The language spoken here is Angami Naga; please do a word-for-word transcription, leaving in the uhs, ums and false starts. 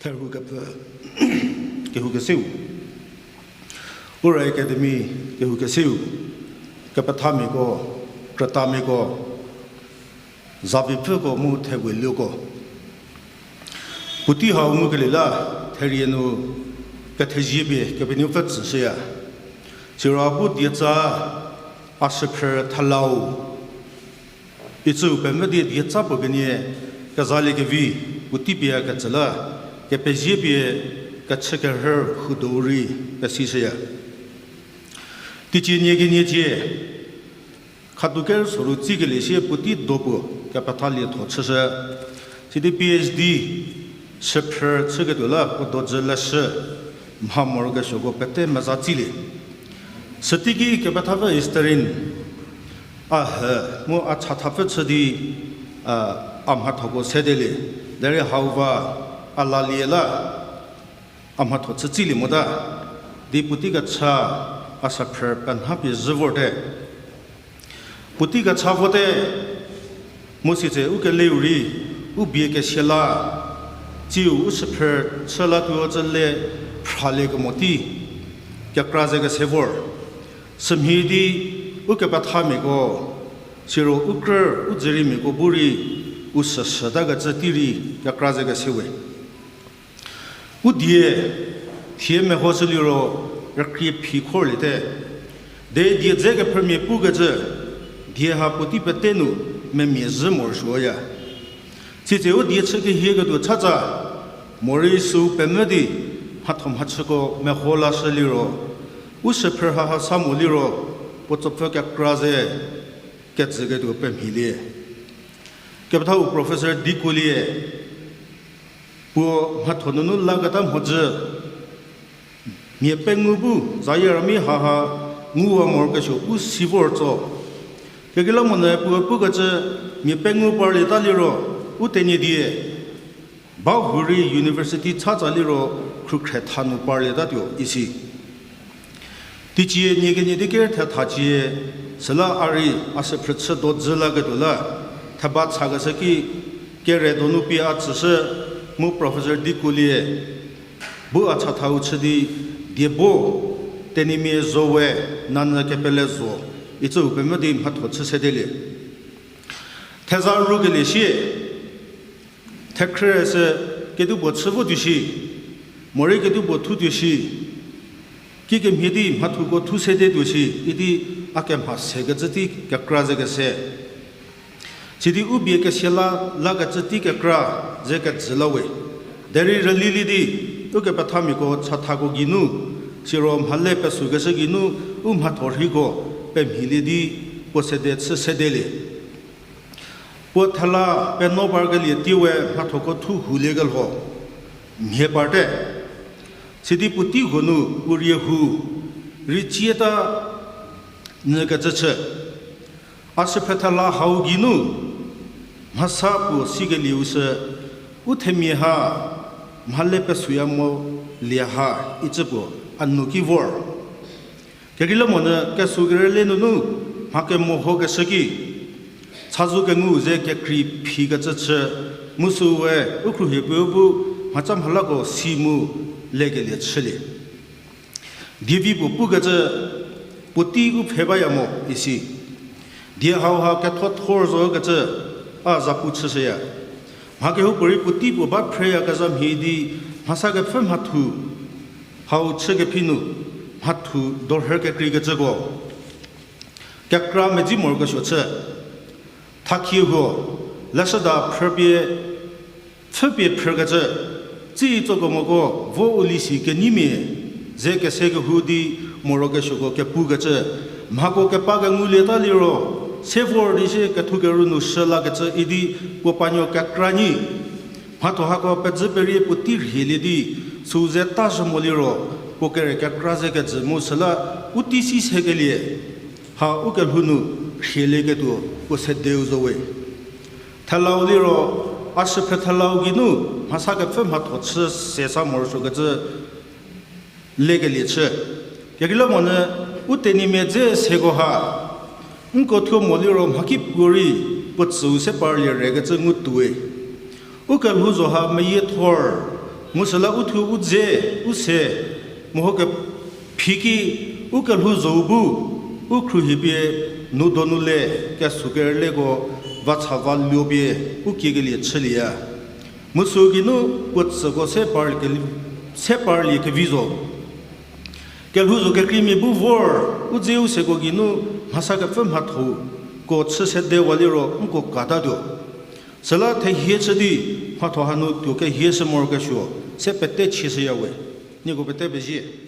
Therhu kepfü, kehou keseu. Ura Academy kehou keseu. Kepethamiako, krütamiako, zavipfüko mu theweluoko. Puotei hau ngukelie la, therie nu kethezie pie Kepenuopfü tsüshüya. Siro a bu dietsa a shüphrü thelau icüu pemvü di dietsa puo kenie kezaliekevi puotei pie a ketsü la, kepezie pie kechükerhü hudo rei pesishüya. Teicie nie kenie cie, khadu ker soru tsikelie sie puotei do puo kepethalietho chüshü. Sidi PhD shüphrü chüketuo la puo dojü leshü mha morokesuoko pete meza tsilie. Süteiki kepethapfü Easterine a hü mu a chathapfü chü di, a, a mhathoko sedelie. Derei hauva a lalie la a mhatho chü tsilie mota, di puotei kecha a shüphrü penha pie zhü vorte. Puotei kecha vote, mu sitse u keleu rei, u bie kesia la, tsiu u shüphrü chü latuo cü le phraliekemo tei kekra ze kese vor. Sümhie di ukepethamiako, siro u krü u dzüriemiako bu rei u süsütakecü tei rei kekra ze kese we. U die thie mehoshüliro rükrie phi khorliete. De die dze kephrümia pukecü, die ha puotei pete nu memia zhü morosuoya. Sitse u die chü kehieketuo chatsa, morei süu pemvü di mhatho mhachüko meho lashü liro, u shüphrü haha sa mo liro, puo tsopfü kekra ze kejüketuo pemhilie. Kepethau Professor Dikuolie, puo mhatho nunu laketa mhodzü, mia pengou bu zayie rami haha nguwa morokesuo pu si vor tso. Kekreilamonyü puo pukecü, mia pengou parlieta liro, u Tenyidie ba hurei university chatsa liro khrükhre tha nu parlietatuo isi. Teicie nie kenie di ker thethacie, süla a rei a shüphrü chü dojü laketuo la, theba chakeshü ki kere donu pie a tsüshü, mu Professor Dikuolie bu a chathau chü di, die bo, Tenyimia zo we, nanyü kepele zo, icüu pemvü di mhatho chü sedelie. Theza rukelie sie, thekhrü sü kedipuo chü votuo shi, morei kedipuo thutuo shi, kikemhie di mhathuko thu sedetuo shi idi a kemha sekecü tei kekra ze kese. Sidi u bie kesia la lakecü tei kekra ze kejü la we. Derei rülilie di, ukepethamiako chathako geinu, siro mhale pesükeshü geinu, u mhatho rhiko pemhilie di puo sede chü sedelie. Puo thela penuo parkelie tei we mhathoko thu huliekelho mhie parte. Sidi puotei huo nu u rie hu rei tsieta nyükecü chü. A shüphrü thela hau geinu mhasa puo sikelieu sü, u themia ha mhale pesuya mo lie ha icü puo a nu ki vor. Kekreilamonyü kesukerüle nunu mha kemoho keshü ki, chazou kengu ze kekrei phikecü chü, mu süu we u khruohie puo bu mhaca mhalako si mu lekelie chülie. Dievi puo pukecü, puotei u pfhe baya mo isi. Die hauha ketho thor zokecü a zapu chüshüya. Mha kehoupuorei puotei puo ba phreyakezha mhie di mhasa kepfü mhathu hau chü kephi nu mhathu dorhü kekreikecüko kekra medzi morokesuo chü. Thakhie huo, leshüda phrüpie, pfhüpie phrükecü, tsi tsokemoko vo u lisi kenyimia ze kese kehou di morokesuoko kepukecü, mhako kepa kengulieta liro, se vor di sie kethukeru nu shü lakecü idi puo panuo kekra nyi. Mhatho hako pedzü perie puotei rhielie di, süu ze ta zhü mo liro, puo kere kekra ze kejü mu süla u tei si sekelie ha u kelhou nu rhielieketuo puo sedeu zo we. Thelau liro, a shüphrü thelau geinu mhasa kepfü mhatho chü se sa morosuokecü lekelie chü. Kekreilamonyü u tenyimia dze seko ha, nko thuo mo liro mhakipuorei puo tsüu se parlie rekecü ngu tuoi. U kelhou zo ha meyiethor, Mu süla u thuo u dze, u se, meho kephi ki, u kelhouzho-u bu, u khruohipie, nu donu le, kesukerüko, va cha va luo pie, u kiekelie chülieya. Mu süu geinu, puo tsüko se parlie kevi zo. Kelhouzho kekreimia bu vor, u dze u seko geinu, mhasa kepfü mhathoko chü sedewa liro nko katatuo. Süla thehie chü di, mhatho hanu tuo kehie shü morokesuo, se pete chieshüya we. Nieko pete pezie.